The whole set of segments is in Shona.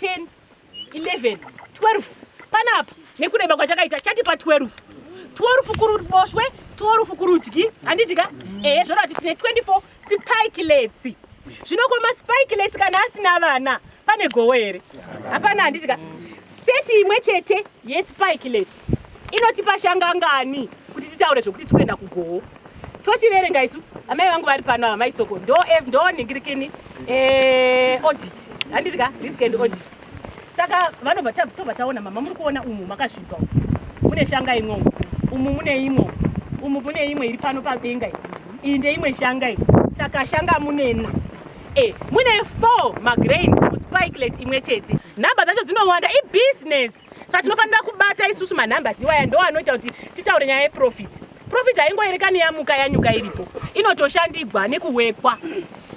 10, 11, 12 panapa nekureba kwachakaita chatipa 12. 12 kuruboshwe, 12 kurudyi, handiti ka? Ehe, zvoreva kuti tine 24 spikelets. Zvino ko maspikelets kana asina vana pane goho here? Hapana, handiti ka? Seti imwe chete yespikelet inotipa shangangani kuti titaure zvekuti tiri kuenda kugoho? Tochiverenga isu. Amai vangu vari pano ava, Mai Soko, ndo ndo ningirikini audit, handiti ka? Risk and audit. Saka vanobva tobva taona, mama, muri kuona umu makazvimba umu mune shanga imwe, umu umu mune imwe, umu mune imwe iri pano padenga iyi. Iyi ndeimwe shanga iyi. Saka shanga munena mune 4 magrains muspikelet imwe chete. Nhamba dzacho dzinowanda, ibusiness. Saka tinofanira kubata isusu manumbers iwaya, ndo anoita kuti titaure nyaya yeprofit. Profit haingoerekani yamuka yanyuka iripo, inotoshandigwa nekuwekwa,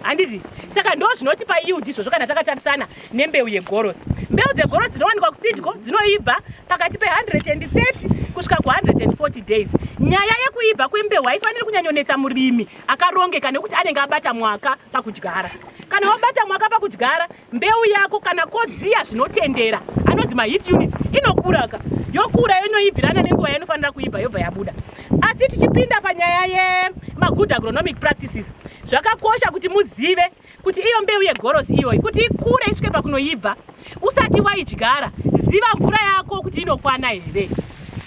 handiti? Saka ndo zvinotipa yield izvozvo kana takatarisana nembeu yegorosi. Mbeu dzegorosi dzinowanikwa kuSeed Co dzinoibva pakati pe130 kusvika ku140 days. Nyaya yekuibva kwembeu haifaniri kunyanyonetsa murimi akarongeka, nekuti anenge abata mwaka pakudyara. Kana wabata mwaka pakudyara mbeu yako, kana kodziya zvinotendera anonzi maheat units, inokuraka, yokura, yonoibvirana nenguva yainofanira kuibva, yobva yabuda. Asi tichipinda panyaya yemagood agronomic practices, zvakakosha kuti muzive kuti iyo mbeu yegorosi iyoyi, kuti ikure isvike pakunoibva, usati waidyara, ziva mvura yako kuti inokwana here,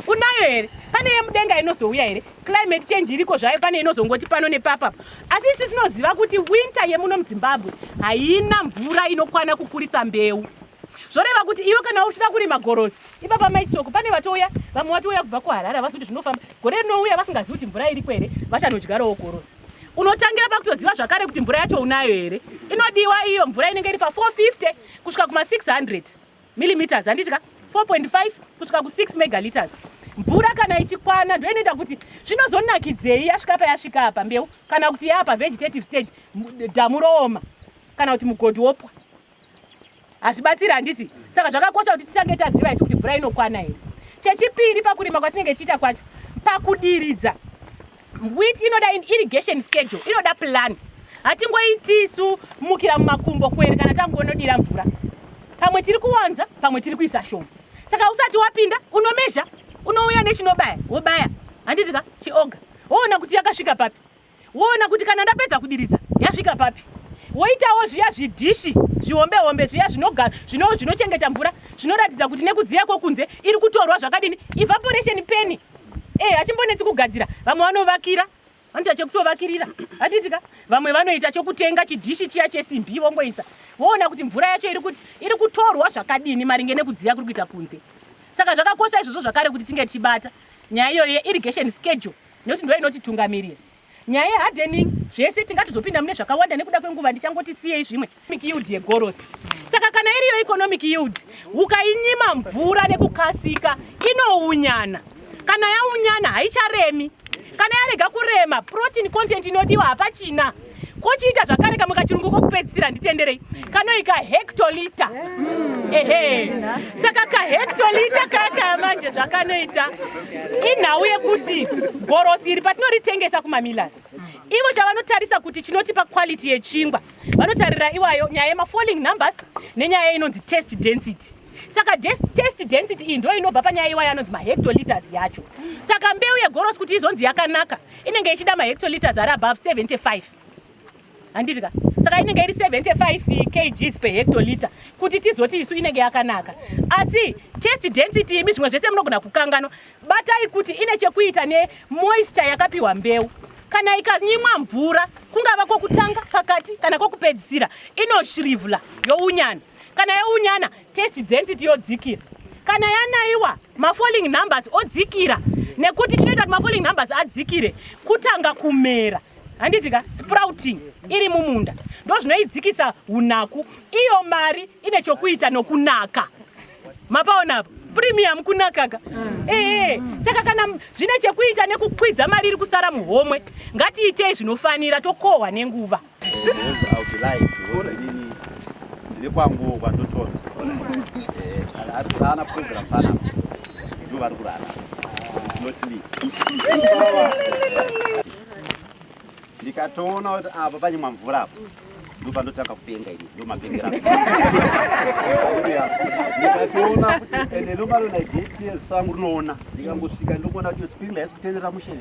unayo here, pane yemudenga inozouya here. Climate change iriko zvayo, pane inozongoti pano nepapa, asi isi tinoziva kuti winter yemuno muZimbabwe haina mvura inokwana kukurisa mbeu. Zvoreva kuti iwe kana uchida kurima gorosi ipapa, maitsoko, pane vatouya, vamwe vatouya kubva kuHarare, havasi kuti zvinofamba gore rinouya, vasingazivi kuti mvura iriko here, vachanodyarawo gorosi. Unotangira pakutoziva zvakare kuti mvura yacho unayo here inodiwa. Iyo mvura inenge iri pa450 kusvika kuma600 millimeters, handiti ka? 4.5 kusvika ku6 megaliters. Mvura kana ichikwana ndo inoita kuti zvinozonakidzei yasvika payasvika apa mbeu, kana kuti yaapa vegetative stage, dhamu rooma kana kuti mugodhi wopwa, hazvibatsiri, handiti? Saka zvakakosha kuti titange taziva isu kuti mvura inokwana here. Chechipiri, pakurima kwatinenge tichiita kwacho, pakudiridza, wheat inoda irrigation schedule, inoda plan. Hatingoiti isu mukira mumakumbo kwere kana tangonodira mvura, pamwe tiri kuwanza, pamwe tiri kuisa shoma. Saka usati wapinda unomezha, unouya nechinobaya, wobaya, handiti ka? Chiauger, woona kuti yakasvika papi, woona kuti kana ndapedza kudiridza yasvika papi. Woitawo zviya zvidhishi zvihombe hombe zviya zvinochengeta mvura, zvinoratidza kuti nekudziya kwokunze iri kutorwa zvakadini, evaporation pan. Hachimbonetsi kugadzira. Vamwe vanovakira, vanoita chekutovakirira, handiti ka? Vamwe vanoita chokutenga chidhishi chiya chesimbi, vongoisa, voona kuti mvura yacho iri kutorwa zvakadini maringe nekudziya kuri kuita kunze. Saka zvakakosha izvozvo zvakare kuti tinge tichibata nyaya iyoyo yeirrigation schedule, nekuti ndo inotitungamirira nyaya yehardening. Zvese tingatozopinda mune zvakawanda, nekuda kwenguva ndichangoti siyei zvimwe. Economic yield yegorosi. Saka kana iriyo economic yield, ukainyima mvura nekukasika, inounyana. Kana yaunyana haicharemi. Kana yarega kurema, protein content inodiwa hapachina. Kochiita zvakare kamwe kachirungu kokupedzisira, nditenderei, kanoika hectoliter. Ehe, saka kahectoliter kaka manje zvakanoita inhau yekuti gorosi iri patinoritengesa kumamillers, ivo chavanotarisa kuti chinotipa quality yechingwa, vanotarira iwayo nyaya yemafalling numbers nenyaya inonzi test density. Saka test density iyi ndo inobva panyaya iwayo anonzi mahectoliters yacho. Saka mbeu yegorosi kuti izonzi yakanaka, inenge ichida mahectoliters ari above 75, handiti ka? Saka inenge iri 75 kgs per hectoliter kuti tizoti isu inenge yakanaka. Asi test density, imi zvimwe zvese munogona kukanganwa, batai kuti ine chekuita nemoisture yakapiwa mbeu. Kana ikanyimwa mvura, kungava kwokutanga, pakati kana kwokupedzisira, inoshrivula, younyana. Kana yaunyana, test density yodzikira. Kana yanaiwa, mafalling numbers odzikira, nekuti chinoita kuti mafalling numbers adzikire kutanga kumera, handiti ka? Sprouting iri mumunda ndo zvinoidzikisa unaku. Iyo mari ine chokuita nokunaka, mapaonapo premium kunakaka. Ehe, saka kana zvine chekuita nekukwidza mari iri kusara muhomwe, ngatiitei zvinofanira, tokohwa nenguva. I would like because inini ndine kwangu kwatotora. Saka ari kurana program panapa, ndo vari kurana. It's not me. Ndikatoona kuti apa panyimwa mvura, apo ndo pandotanga kupenga ini, ndo mapengera. Ndotoona kuti ende normally when I get here, sangu rinoona, ndikangosvika ndokuona kuti sprinkler haisi kutenderera mushe,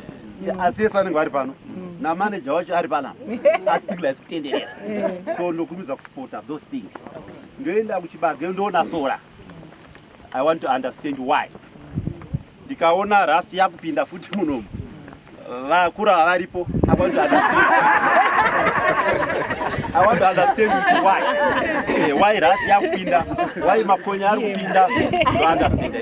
asi yese vanenge vari pano namanager wacho ari panapa, asi sprinkler haisi kutenderera. So ndokurumidza kuspota those things. Ndoenda kuchibage, ndoona sora. I want to understand why. Ndikaona rust yakupinda futi munomu, vakura varipo, I want to understand, I want to understand kuti why. Why rust yakupinda, why makonya ari kupinda. Ndounderstand,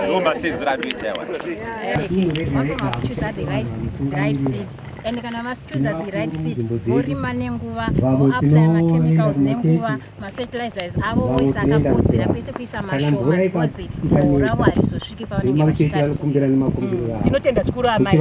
ndo masenzero andoita iwa. Vanofanira kuchuza the right seed, and kana vachuza the right seed, vorima nenguva, voapply macchemicals nenguva, mafertilizers avo voisa akakodzera, kwete kuisa mashoma, because goho ravo harizosviki pavanenge Vemachechi vachitarisira. vanokumbira nemakumbiro avo. Tinotenda zvikuru, amai.